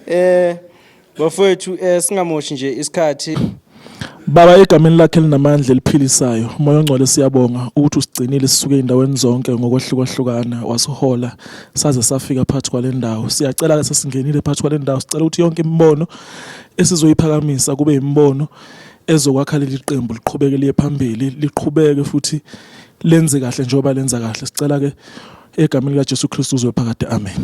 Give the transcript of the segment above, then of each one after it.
phela. Bafowethu, singamoshi nje isikhathi. Baba, egameni lakhe elinamandla eliphilisayo, uMoya oNgcwele, siyabonga ukuthi usigcinile sisuke ey'ndaweni zonke ngokwehlukahlukana, wasihola saze safika phakathi kwale ndawo. Siyacela-ke, sesingenile phakathi kwale ndawo, sicela ukuthi yonke imibono esizoyiphakamisa kube imibono ezokwakha leli qembu, liqhubeke liye phambili, liqhubeke futhi lenze kahle njengoba lenza kahle. Sicela-ke egameni likaJesu Kristu uzwe phakade, amen.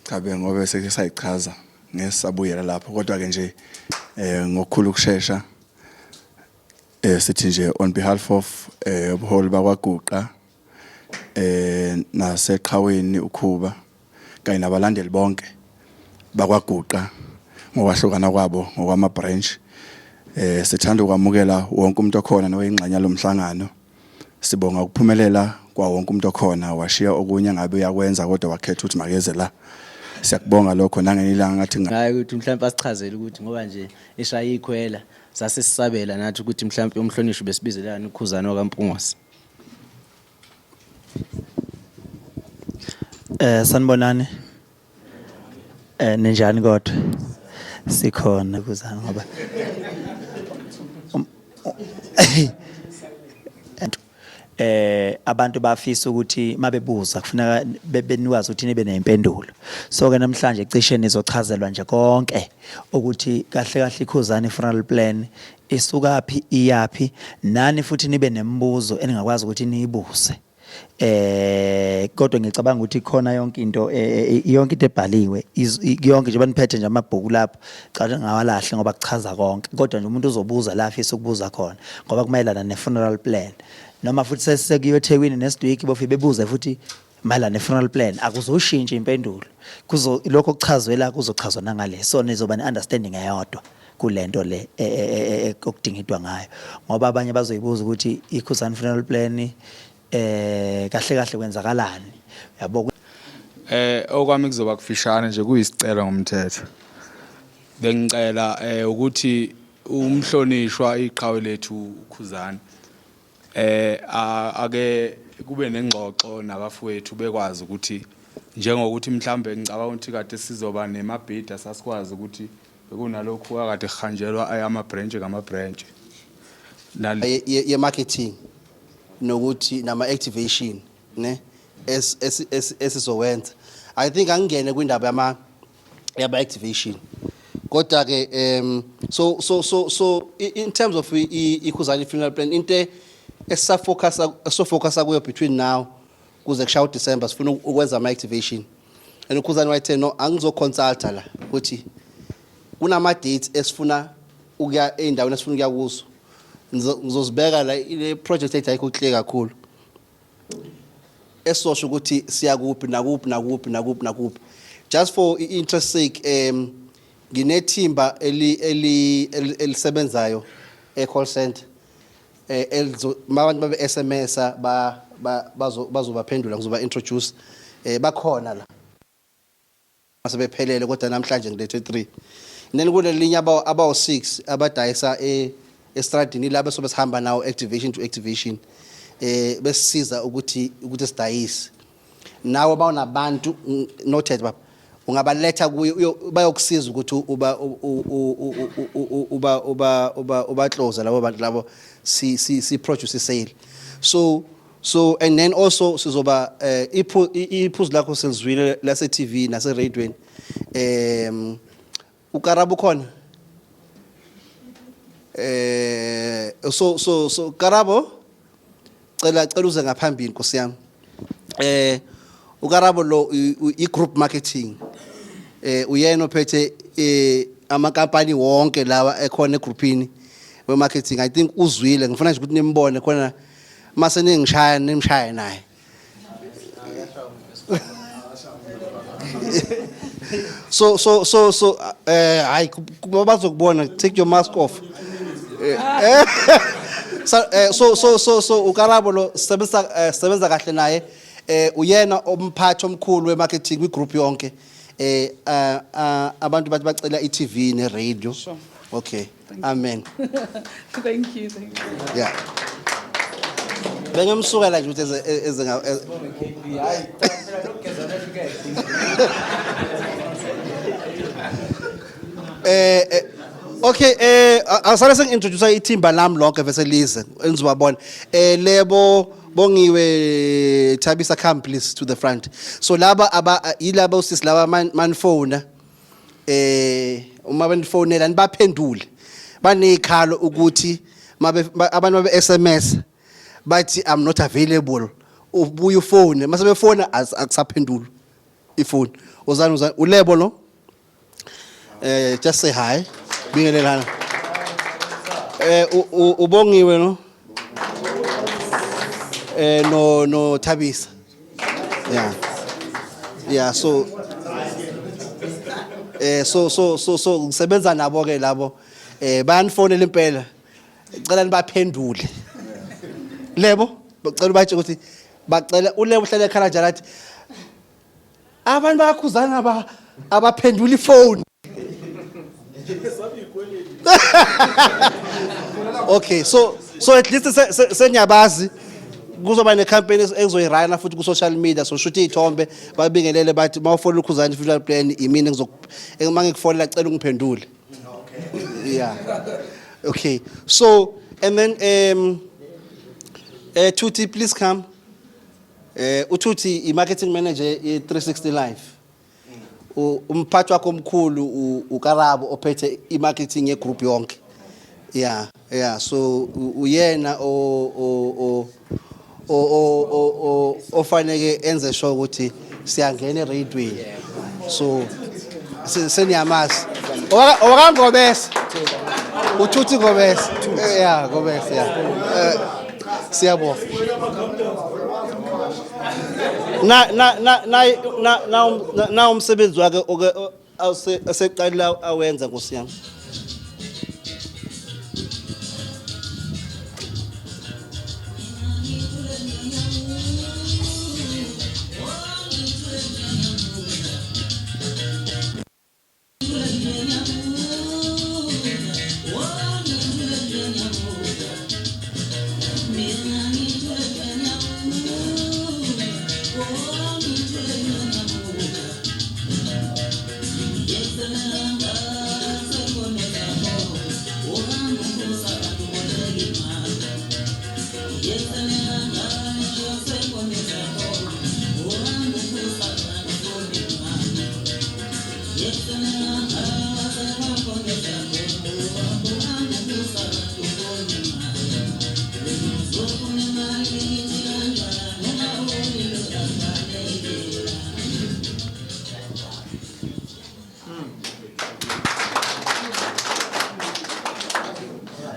Cha be, ngoba seke sayichaza, ngeke sabuyela lapho, kodwa ke nje ngokukhulu ukushesha sithi nje on behalf of ubuholi bakwaGuqa naseqhaweni ukhuba kanye nabalandeli bonke bakwaGuqa ngokwahlukana kwabo ngokwama branch, sithanda ukwamukela wonke umuntu okhona noyingxenye lomhlangano. Sibonga ukuphumelela kwa wonke umuntu okhona, washiya okunye ngabe uyakwenza kodwa wakhetha ukuthi makeze la. Siyakubonga lokho nangenye ilanga ngathi Hayi, ukuthi mhlawumbe asichazele ukuthi ngoba nje eshaya ikhwela sase sisabela nathi ukuthi mhlawumbe umhlonishwa besibizelani uKhuzani wakaMpungose. Sanibonani. Ninjani kodwa? Sikhona kuzana ngoba abantu bafisa ukuthi mabebuza kufuneka benikwazi ukuthi nibe nempendulo. So ke namhlanje cishe nizochazelwa nje konke ukuthi kahle kahle iKhuzani funeral plan isukaphi, iyapi, nani futhi nibe nemibuzo eningakwazi ukuthi niyibuze. Kodwa ngicabanga ukuthi khona yonke into, yonke into ebhaliwe, yonke nje baniphethe nje amabhuku lapho, cha, ngawalahle ngoba kuchaza konke. Kodwa nje umuntu uzobuza la afisa ukubuza khona ngoba kumayelana ne-funeral plan, noma futhi sesekuyiwe eThekwini next week, bofike bebuze futhi mayelana ne-funeral plan, akuzoshintsha impendulo. Kuzo lokho okuchazwe la kuzochazwa nangale, so nizoba ne-understanding eyodwa kulento le okudingidwa ngayo, ngoba abanye bazoyibuza ukuthi iKhuzani funeral plan kahle kahle kwenzakalani, yabo. Okwami kuzoba kufishane nje, kuyisicelo ngomthetho. Bengicela ukuthi umhlonishwa, iqhawe lethu uKhuzani, ake kube nengxoxo nabafowethu, bekwazi ukuthi njengokuthi mhlambe ngicabanga ukuthi kade sizoba nemabhida, sasikwazi ukuthi bekunalokhu akade kuhanjelwa ama branch ngama branch. Ye marketing nokuthi nama activation ne esizowenza. I think angingene kwindaba yama activation, kodwa ke so in terms of iKhuzani funeral plan, into esafocus esofocus kuyo between now kuze kushaya uDecember, sifuna ukwenza ama activation, and uKhuzani wayethe no, angizoconsulta la ukuthi kunama dates esifuna ukuya ey'ndaweni esifuna ukuya kuzo. Ngizozibeka la, ile project ethi ayikho clear kakhulu, esosho ukuthi siyakuphi nakuphi nakuphi nakuphi nakuphi. Just for interest sake, nginethimba elisebenzayo e-call center elizo abantu babe SMS ba bazobaphendula, ngizoba introduce, bakhona la sebephelele, kodwa namhlanje ngilethe 3. Then kulelinye abawu 6 abadayisa estradini laba sobe sihamba nawo activation to activation, besisiza ukuthi sidayise. Nawe bawunabantu, noted baba, ungabaletha kuye, bayokusiza ukuthi uba uba uba uba ubaclose labo bantu labo, si produce sale. So and then also sizoba iphuzu lakho selizwile lase TV nase radioweni. UKarabo khona, so Karabo, cela uze ngaphambili, nkosi yami. UKarabo lo i group marketing, uyena ophethe amakampani wonke lawa ekhona egroupini we marketing. I think uzwile, ngifuna nje ukuthi nimbone khona mase ningishaya, nimshaya naye. So hayi, bazokubona, take your mask off. So uKarabo lo sebenza kahle naye, uyena umphathi omkhulu wemarketing kwigroup yonke. Abantu bathi bacela i-TV ne-radio. Sure. Okay, amen. Thank you, thank you. Yeah. Bengemsukela nje ukuthi eze eze nga okay, asale sengi-introduce ithimba lami lonke vese lize enizobabona. Lebo, Bongiwe, Thabisa, come please to the front. So laba aba yilaba usisi laba manifona, uma benifonela nibaphendule, banezikhalo ukuthi mabe abantu babe SMS bathi, "I'm not available." Ubuye ufone, mase befona akusaphendulwa ifoni. Uzani, uzani ulebo lo, just say hi, bingelelana. Ubongiwe no no Thabisa. Yeah, so so ngisebenza nabo ke labo. Bayanifonela impela, cela nibaphendule. Lebo, bacela ubatshe ukuthi bacela ulebo uhlale ekhala njalo, athi abantu bayakhuzana aba abaphendula ifoni. Okay, so at least sengiyabazi. Kuzoba ne-campaign engizoyirana futhi ku-social media, so shuthi iy'thombe, babingelele, bathi uma ufonela uKhuzani Funeral Plan, imina uma ngikufonela cela ungiphendule. Yeah, okay, so and then Tuti, please come. Uthuthi i-marketing manager ye-360 Life. Umphathi wakho omkhulu uKarabo ophethe i-marketing ye-group yonke. Yeah, so uyena o o o o o o o ofanele enze sure ukuthi siyangena eradweni. So seniyamazi owakangobese uthuthi Ngobese. Yeah, Ngobese, yeah. Siyabonga. Na na na na na na na umsebenzi wakhe oke aseqalile awenza, nkosi yami.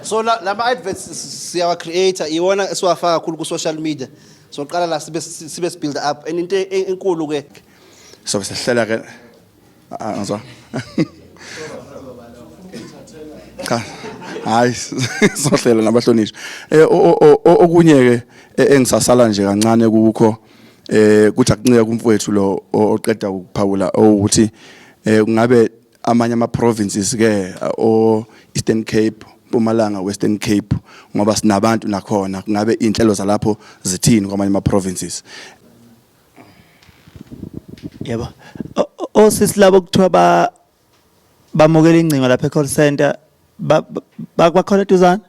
So la lama adverts siyawa create, iwona esiwafaka kakhulu ku social media. So qala la sibe build up and into enkulu ke. So sihlela ke. Ah, ngizwa cha, hayi, sohlela nabahlonishwa. Okunye ke engisasala nje kancane kukho kuthi akuncike kumfowethu lo oqeda ukuphawula ukuthi kungabe amanye ama provinces ke o Eastern Cape, Mpumalanga, Western Cape, ngoba sinabantu nakhona, kungabe inhlelo zalapho zithini kwamanye ama provinces? Yebo. Osisi labo kuthiwa ba bamukela ingcingo lapha e-call center, bakhona eduzane.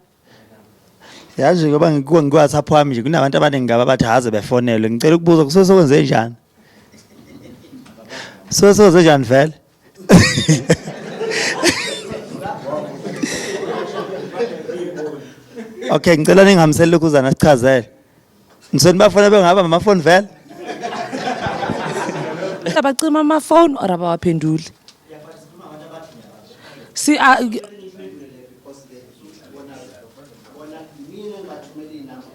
Yazi ngoba ngikuwa ngiku-WhatsApp wami nje kunabantu abaningi ngaba bathi haze befonelwe. Ngicela ukubuza, kusuke sokwenze njani? Suke sokwenze njani vele? Okay, ngicela ningihambisele lokhuzana sichazele. Ngisoni bafona bengaba amafoni vele? Abacima amafoni or abawaphenduli si a Mina ngibathumela iy'namba.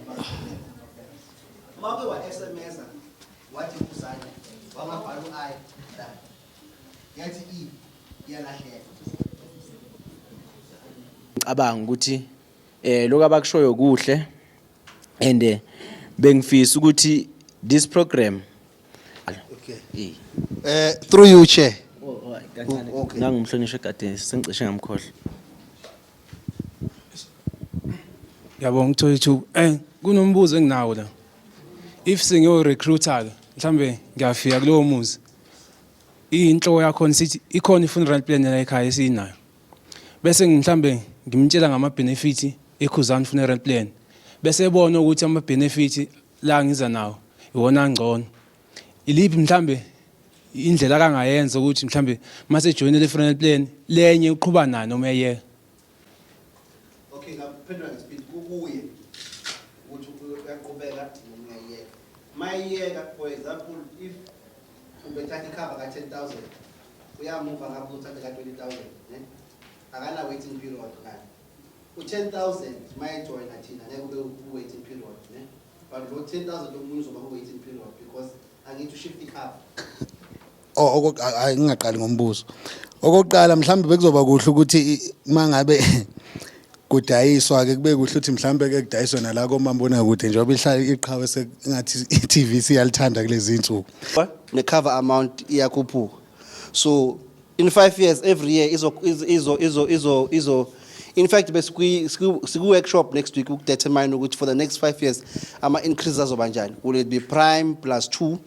Uma uke wa-SMS wathi Khuzani, wangabhala u-I la, yathi i iyalahleka. Ngicabanga ukuthi lokho abakushoyo kuhle and bengifisa ukuthi this program Okay. Through you, chair. Kancane. Okay. Nangumhlonishwa egade sengicishe ngamkhohlwa. Ngiyabonga ukuthola ithuba. Kunombuzo enginawo la. If sengiyo recruiter ke, mhlambe ngiyafika kulowo muzi. Inhloko yakhona sithi ikhona i-funeral plan la ekhaya esinayo. Bese mhlambe ngimtshela ngama benefit eKhuzani funeral plan. Bese ebona ukuthi ama benefit la ngiza nawo iwona angcono. Iliphi mhlambe indlela akangayenza ukuthi mhlambe mase join le funeral plan lenye uqhuba nayo noma eyeka. Okay, ngaphendula ngespeed kukuye ukuthi uyaqhubeka noma uyayeka. Mayiyeka, for example, if ubethatha icover ka-10,000, uyamuva ngapho uzothatha ka-20,000, ne? Akana waiting period ngani. U-10,000 mayejoyina thina ngeke ube ku-waiting period, ne? But lo 10,000 omunye uzoba ku-waiting period because angithi ushift icover. Oh, hayi, ngingaqali ngombuzo. Okokuqala, mhlawumbe bekuzoba kuhle ukuthi mangabe kudayiswa ke, kube kuhle ukuthi mhlawumbe ke kudayiswe nala komabona kude, njengoba ihlala iqhawe sengathi i-TV siyalithanda kulezi insuku. Ne-cover amount iyakhuphuka, so in 5 years, every year izo izo izo izo izo in fact besiku workshop next week ukudetermine ukuthi for the next 5 years ama increase azoba njani. Will it be prime plus 2?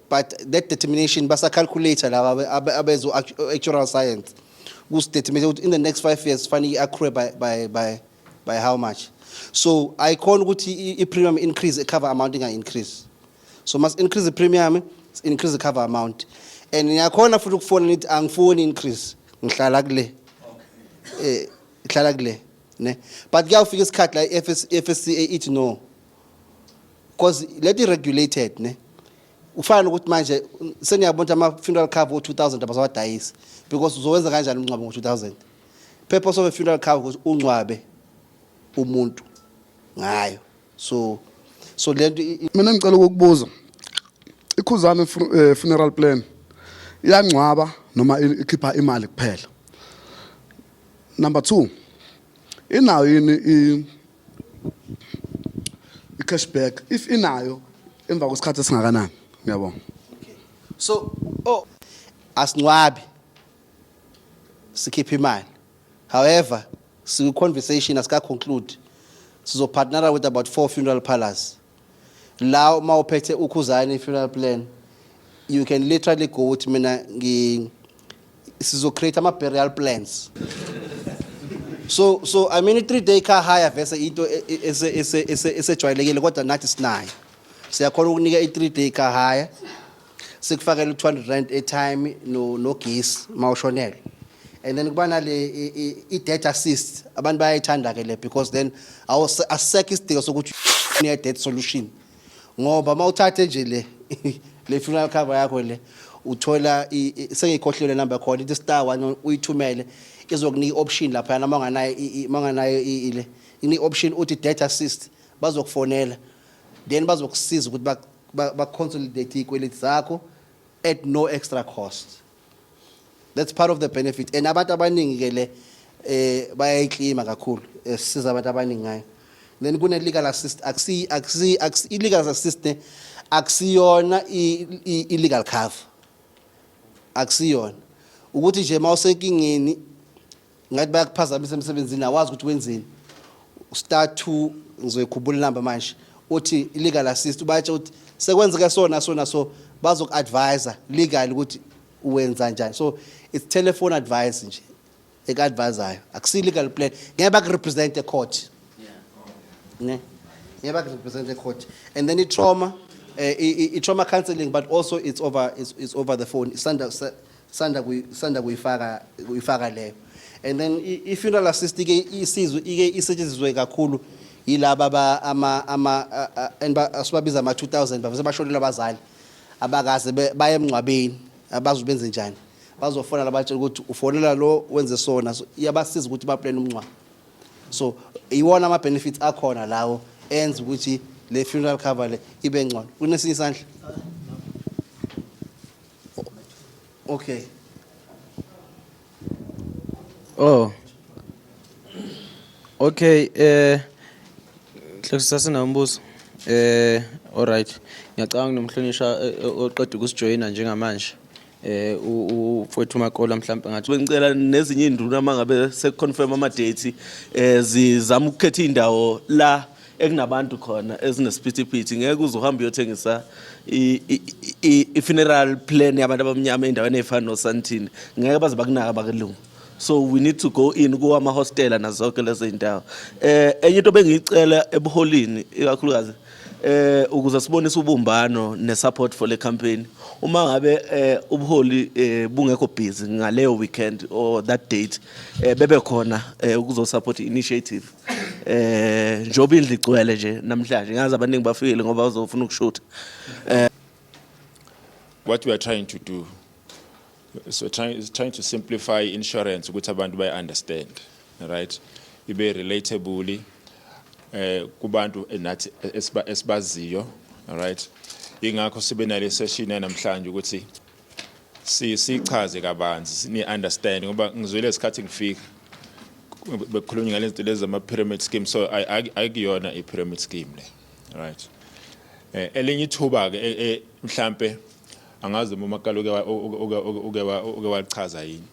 But that determination basa calculate laba abezo actuarial science kusidetermine ukuthi in the next 5 years fanele i-accrue by how much. So ayikhona ukuthi i-premium increase, i-cover amount inga increase. So must increase the premium, increase the cover amount. And niyakhona futhi ukufona nithi angifuni increase, ngihlala kule, ngihlala kule, ne? But kuyawufika isikhathi la i-FS FSCA ithi no, because let regulated, ne? Ufana nokuthi manje seniyabona ukuthi ama-funeral cover o-2000 abasawadayisi, because uzowenza kanjani umngcwabo ngo-2000? Purpose of a funeral cover ukuthi ungcwabe umuntu ngayo. So lento Mina ngicela ukukubuza, iKhuzani funeral plan iyangcwaba noma ikhipha imali kuphela? Number 2, inayo yini i cashback? If inayo, emva kwesikhathi esingakanani? Ngiyabonga. So, oh, asingcwabi, sikhipha imali. However, siku conversation, asika conclude. Sizopartnera with about four funeral parlors la uma uphethe uKhuzani funeral plan, you can literally go ukuthi mina ngi sizo create ama burial plans. So I mean, i 3 day car hire vese into esejwayelekile, kodwa nathi sinayo, siyakhona ukunika i 3 day car hire, sikufakele u-200 rand airtime no nogesi mawushonelwe. And then kuba nale i-death assist. Abantu bayayithanda ke le, because then asisekho isidingo sokuthi niye death solution, ngoba mawuthathe nje le funeral cover yakho le, uthola sengiyikhohlile number khona, ithi star 1 uyithumele, izokunika i-option laphayana. Uma unganayo le ini option uthi death assist, bazokufonela, then bazokusiza ukuthi ba-consolidate iy'kweleti zakho at no extra cost. That's part of the benefit, and abantu abaningi ke le bayayiclaima kakhulu. Sisiza abantu abaningi ngayo. Then kune legal assist. Akusi i-legal assist, ne, akusiyona i-legal cover, akusiyona ukuthi nje mawusenkingeni ngathi bayakuphazamisa emsebenzini, awazi ukuthi wenzeni, star 2, ngizoyikhumbula inamba manje, uthi i-legal assist, ubatshe ukuthi sekwenzeke so na so na so, bazoku-advise legally ukuthi uwenza njani. So it's telephone advice nje eka-advisayo, akusiyo legal plan. Ngeke bakurepresent ecourt, ne? Ngeke bakurepresent ecourt. And then i-trauma, i-trauma counseling, but also it's over the phone. Sanda kuyifaka leyo. And then i-funeral assist ke isizwe ike isetshenziswe kakhulu yilaba aba ama ama and asibabiza ama 2000, bavese bashonelwa abazali, abakaze baye emngcwabeni, abazi benze njani, bazofona labatshela ukuthi ufonela lo wenze sona. So iyabasiza ukuthi baplan umngcwabo. So iwona ama benefits akhona lawo enza ukuthi le funeral cover le ibe ngcono. Kunesinye isandla. Okay. Oh. Okay, Hloso, sasenombuzo. Alright. Ngiyacabanga nomhlonishwa oqeda ukusijoyina njengamanje. Umfowethu Makola mhlawumbe ngathi Bengicela nezinye induna mangabe sekuconfirm ama dates zizama ukukhetha indawo la. ekunabantu khona ezinesiphithiphithi ngeke uze uhambe uyothengisa i-funeral plan yabantu abamnyama endaweni ey'fana noSandton, ngeke baze bakunaka abakelungu. So we need to go in kuwo amahostela nazo zonke lezo zindawo. Enye into bengiyicela ebuholini ikakhulukazi ukuze sibonise ubumbano ne-support for le campaign, uma ngabe ubuholi bungekho busy ngaleyo weekend or that date, bebe khona ukuzo-support i-initiative, njengoba indlu igcwele nje namhlanje. Ngazi abaningi bafikile ngoba bazofuna ukushutha. What we are trying to do is we're trying to simplify insurance ukuthi abantu bayi understand, right, ibe relatable kubantu nathi esibaziyo, right? Ingakho sibe nale session namhlanje ukuthi si sichaze kabanzi ni understand, ngoba ngizwile isikhathi ngifika bekukhulunywa ngalezi zinto lezi zama pyramid scheme, so ayikuyona i pyramid scheme le, right? Elinye ithuba ke mhlambe angazi uma uMakalo uke wachaza yini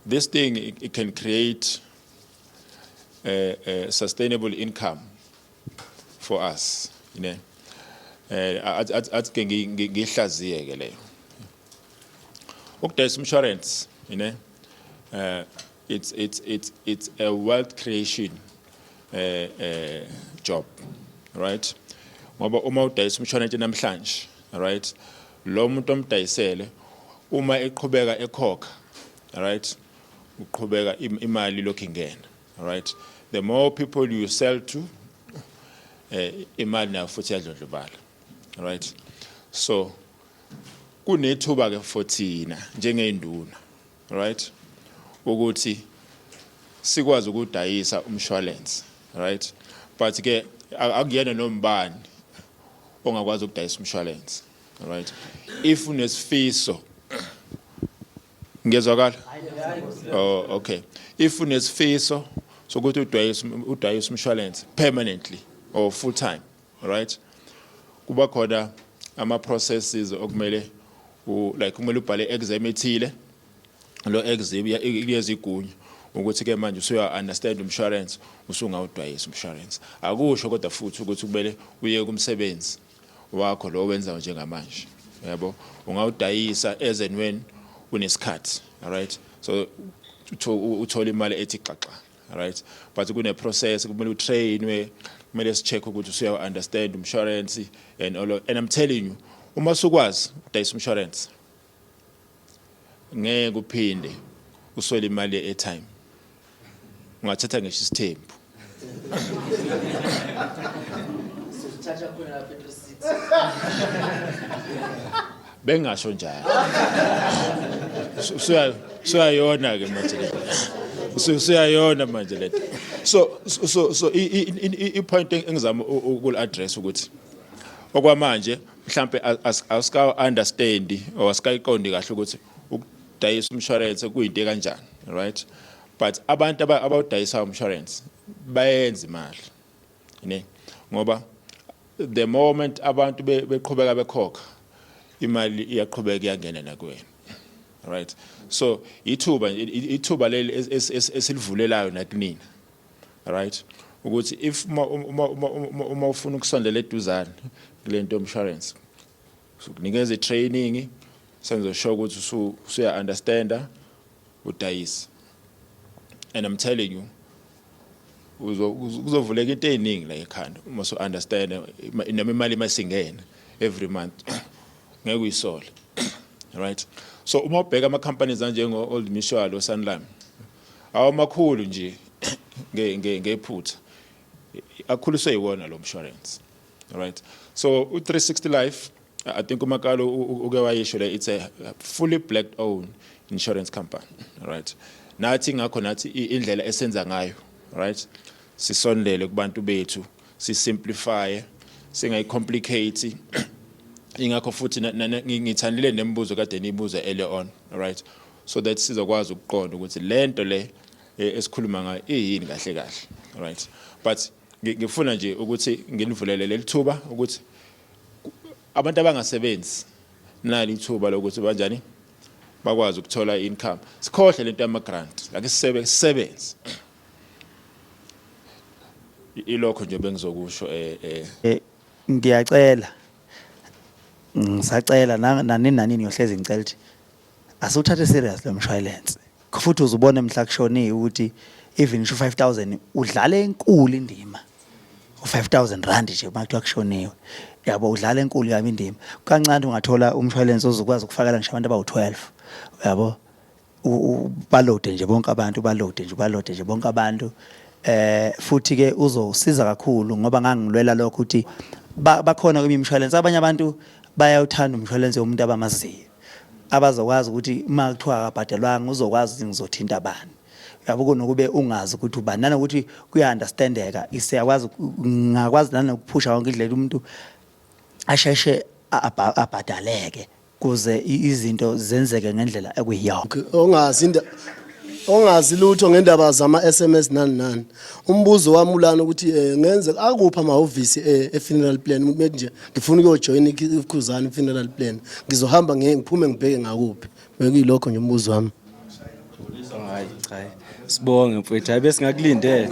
this thing. It can create a sustainable income for us. Athi ke ngihlaziye ke leyo ukudayisa insurance. It's a wealth creation job, right? Ngoba uma udayisa umshwalense namhlanje, right, lo muntu omdayisele uma eqhubeka ekhokha, right, uqhubeka imali lokhu ingena, right? The more people you sell to, imali nayo futhi iyadlondlobala, right? So kunethuba ke for thina njengezinduna, right, ukuthi sikwazi ukudayisa umshwalense, right? But ke akuyena nombani ongakwazi ukudayisa umshwalense, right? If unesifiso, ngezwakala? Oh, okay. If unesifiso sokuthi udayise umshwalense permanently or full time, right, kuba khona ama processes okumele like kumele ubhale exam ethile. Lo exam iyeza igunya ukuthi ke manje usuya understand umshwalense, usungawudayisa umshwalense. Akusho kodwa futhi ukuthi kumele uye kumsebenzi wakho lo wenzayo njengamanje, yabo. Ungawudayisa as and when unesikhathi, alright? So uthola imali ethi xaxa, right? But kune process, kumele utrainwe, kumele sicheck ukuthi usuya understand umshwalense and all and I'm telling you, uma sukwazi udayisa umshwalense, ngeke uphinde uswele imali ye-airtime, ungathatha ngisho isithembu. Sithatha khona lapha e-36. Bengasho njalo. Usuyayona ke manje le, usuyayona manje le. So i-point engizama ukul address ukuthi okwamanje mhlambe asika understand or asikayiqondi kahle ukuthi ukudayisa umshwalense kuyinto kanjani, right? But abantu abawudayisa umshwalense bayenza imali ne, ngoba the moment abantu beqhubeka bekhokha, imali iyaqhubeka iyangena nakuwena, right? So ithuba leli esilivulelayo nakunina, right, ukuthi if uma ufuna ukusondela eduzane kule nto yomshwalense, sikunikeza i-training, senze sure ukuthi usuya understanda udayisa. And I'm telling you, kuzovuleka into eziningi la ekhanda uma so understand noma imali masingena every month, ngeke uyisole, right? So uma ubheka ama companies anjengo Old Mutual, oSanlam, awamakhulu nje nge nge ngephutha akhuliswe yiwona lo insurance, right? So u360 Life, I think uMakalo uke wayisho le, it's a fully black owned insurance company, right? Nathi ngakho nathi indlela esenza ngayo, right, sisondele kubantu bethu, sisimplify, singayicomplicate. Ingakho futhi ngithandile nemibuzo kade niyibuza earlier on, right, so that sizokwazi ukuqonda ukuthi lento le esikhuluma ngayo iyini kahle kahle, right? But ngifuna nje ukuthi nginivulele leli thuba ukuthi abantu abangasebenzi nali ithuba lokuthi banjani bakwazi ukuthola income. Sikhohle lento yama grant, ake sisebenze. Ilokho nje bengizokusho eh eh Eh, ngiyacela ngisacela nanini nanini ngiyohlezi ngicela ukuthi asiwuthathe serious lo mshwayilense futhi uzubone mhla kushoniwe ukuthi even ngisho 5000 udlala enkulu indima u5000 rand nje uma kuthiwa kushoniwe yabo udlala enkulu kabi indima kancane ungathola umshwayilense ozokwazi ukufakela ngisho abantu abawu12 yabo ubalode nje bonke abantu ubalode nje ubalode nje bonke abantu eh futhi ke uzosiza kakhulu ngoba ngangilwela lokho ukuthi bakhona kweminye imishwalense abanye abantu bayawuthanda umshwalense womuntu abamaziyo abazokwazi ukuthi uma kuthiwa akabhadelwanga uzokwazi ukuthi ngizothinta bani uyabo kunokube ungazi ukuthi ubani nanokuthi kuya-understandeka siyakwazi ngakwazi nanokuphusha yonke indlela umuntu asheshe abhadaleke kuze izinto zenzeke ngendlela ekuyiyona ongazi inda ongazi lutho ngendaba zama SMS nani nani umbuzo wami ulana ukuthi eh, ngenze akuphi amahhovisi eh, e funeral plan umuntu methi nje ngifuna ukuyojoin ikhuzani funeral plan ngizohamba ngiye ngiphume ngibheke ngakuphi bekuyilokho nje umbuzo wami Hayi cha. Sibonge mfowethu, hayi besingakulindele.